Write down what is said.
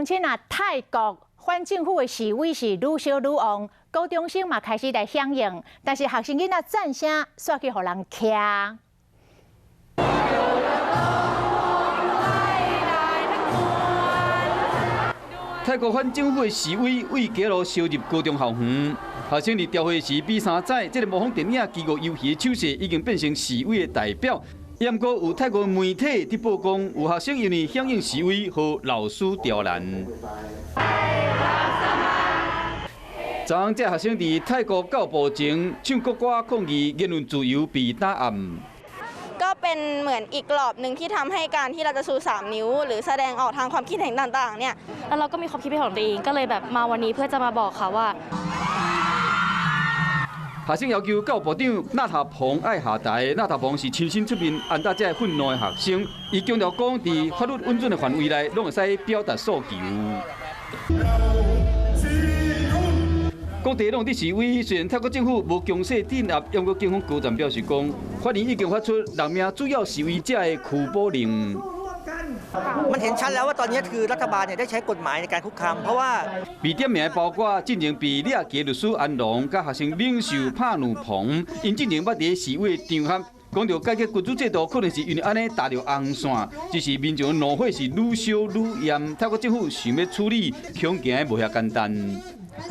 鄉親啊，泰國反政府的示威是愈燒愈旺，高中生嘛開始來響應，但是學生囡仔讚聲煞去予人徛。泰國反政府的示威對街路燒入高中校園，學生佇朝會時比三指，這個模仿電影《飢餓遊戲》的手勢已經變成示威的代表。毋過有泰國媒體佇報講，有學生因為響應示威，予老師刁難。昨昏，這學生佇泰國教部前唱國歌抗議言論自由被打壓。 ก็เป็นเหมือนอีกกรอบหนึ่งที่ทำให้การที่เราจะชูสามนิ้ว หรือแสดงออกทางความคิดเห็นต่างๆเนี่ย แล้วเราก็มีความคิดเป็นของตัวเองก็เลยแบบมาวันนี้เพื่อจะมาบอกเขาว่า 學生要求教部長納塔蓬愛下台。納塔蓬是親身出面按捺這個憤怒的學生，伊強調講，佇法律允准的範圍內，攏會使表達訴求。各地攏佇示威，雖然泰國政府無強勢鎮壓，毋過警方高層表示講，法院已經發出六名主要示威者的拘捕令。 มันเห็นชัดแล้วว่าตอนนี้คือรัฐบาลเนี่ยได้ใช้กฎหมายในการคุกคามเพราะว่า 被點名包括進前被掠去的律師安龍，佮學生領袖帕努蓬，𪜶進前捌佇示威場合講著改革君主制度，可能是因為按呢踏著紅線，只是民眾怒火是愈燒愈炎，泰國政府想欲處理，恐驚無遐簡單。